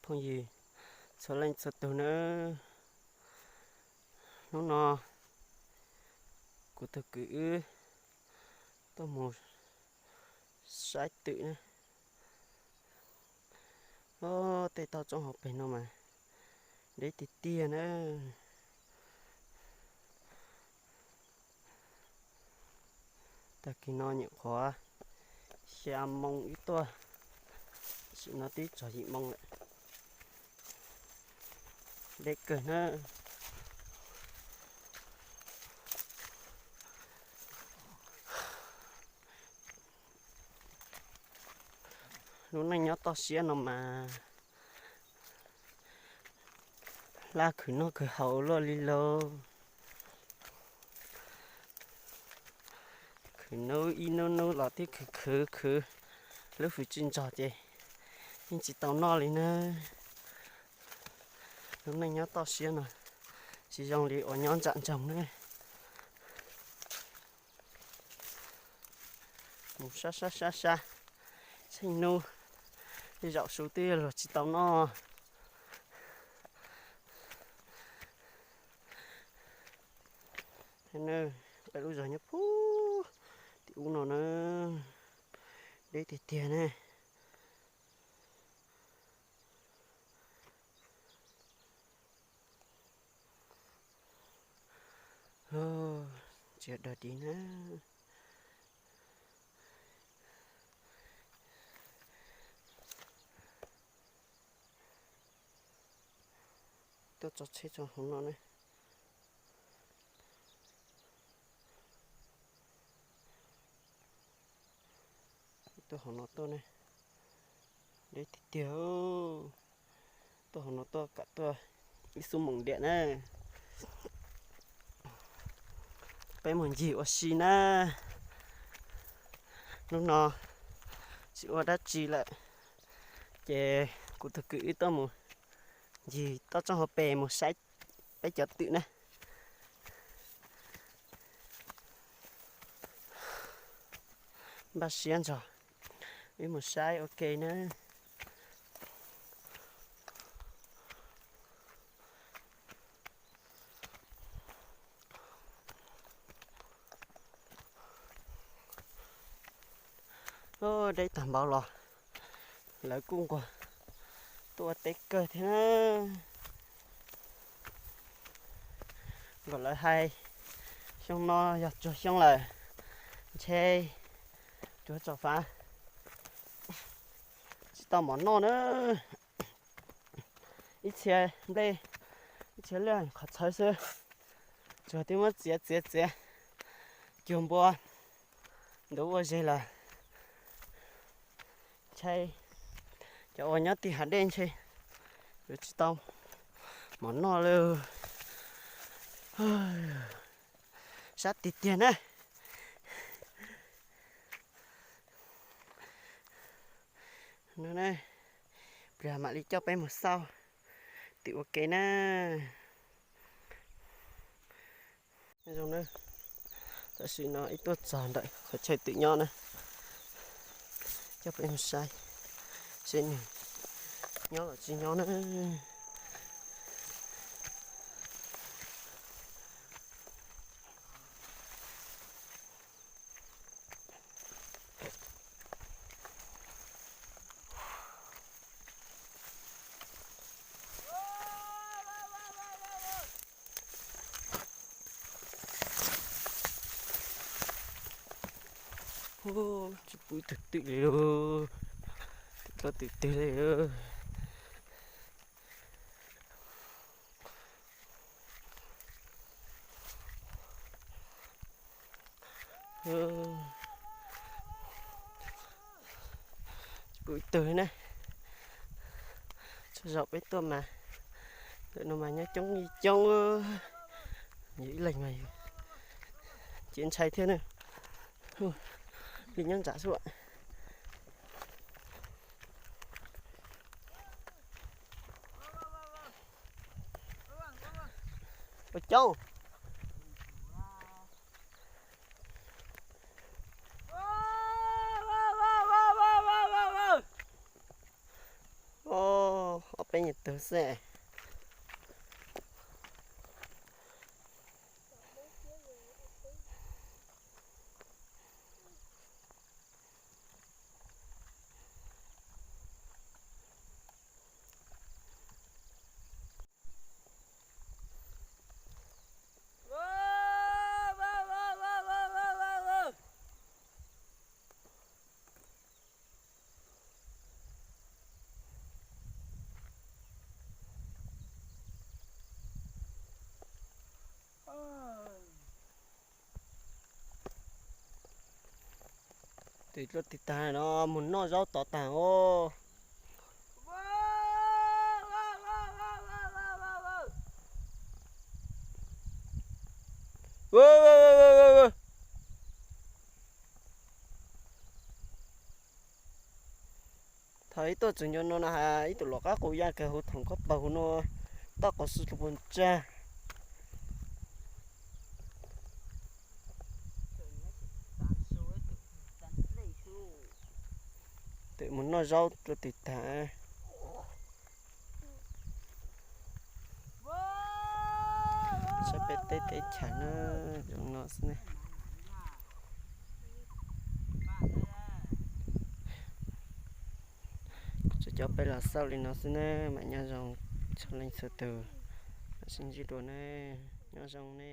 phooj ywg txhua leej txhua tug nawb. Hnub no kuv tus kwv wb tuaj mus saib twm na. Tej toj roob hauv pes no mas deb tiag tiag na. Tag kis no nyuam qhuav xya moo wb tuaj, tam sim no twb txog yim moo lawm. Deb kawg na. Lub neej nyob toj siab no mas hlab khwv noj khwv haus luaj li lauj. Khwv hnub ib hnub hnub los twb khwv khwv khwv, lub hws tsis ntsog ces yeej tsis tau noj li na. Lub neej nyob toj siab no tsis zoo li uas nyob nram nroog na. Mus sab sab sab sab, tsheej hnub zaum su twb luag tsis tau noj. Peb lub zos nyob puag tim ub no na, deb tiag tiag ne. Tsis dag dig na. Tuaj tso tsheb tso hauv no ne. Tuaj hauv no tuaj ne. Deb tiag tiag. Tuaj hauv no tuaj kam tuaj ib xuab moos diam na. Peb mus ncig ua si na. Hnub no tsis ua dab tsi lawm, ces kuv tus kwv wb tuaj mus ncig toj roob hauv pes mus saib peb cov twm na. Npaj siab ntxog, wb mus saib ua ke na. Deb tag npaum los lawv kuj nquag tuaj ua teb kawg thiab na. Nkaus lawv hais xyoo no yog tsuag xyoo lawm, ntshe tsuag tso fav tsis tau mov noj na. Ib txhia nplej, ib txhia liaj qhov txhawv xwb, tsuag twb muab txiav txiav txiav cuag npua ntuv ua zes lawm. Ntshe cov uas nyob tim hav dej ntshe yuav tsis tau mov noj li. Sab tiag tiag na. No ne, pliag mam li coj peb mus xauj twm ua ke na. Zoo na, tam sim no ib tuaj txog ntawm qhov chaw twm nyob na, coj peb mus saib seb nws nyob los tsis nyob na. Tsis pom ib tug twm li, twm dlab twm twg li. Tsis pom ib tug ne. Txhua zaus peb tuaj mas ntawm no mas nyob coob li coob, yus ib leeg mas yus ces ntshai thiab ne. Li nyob ntsam xwb. Ua coob. Ob peb nyuag tug xwb. Tus dluab tig tag no mus noj zaub tod tag os. Thaum ib tuaj txog nyob no na has ib tug los qab qus ya kawg huv thoom koj paug huv no, toj qos xwb lub puas tsag. Twb mus noj zaub dluab tig tag. Saib peb teb teb chaws na, zoo no xwb ne. Kuv tsuas coj peb los xauj li no xwb ne, mas nyob zoo txhua leej txhua tus, mam sib ntsib dua ne, nyob zoo ne.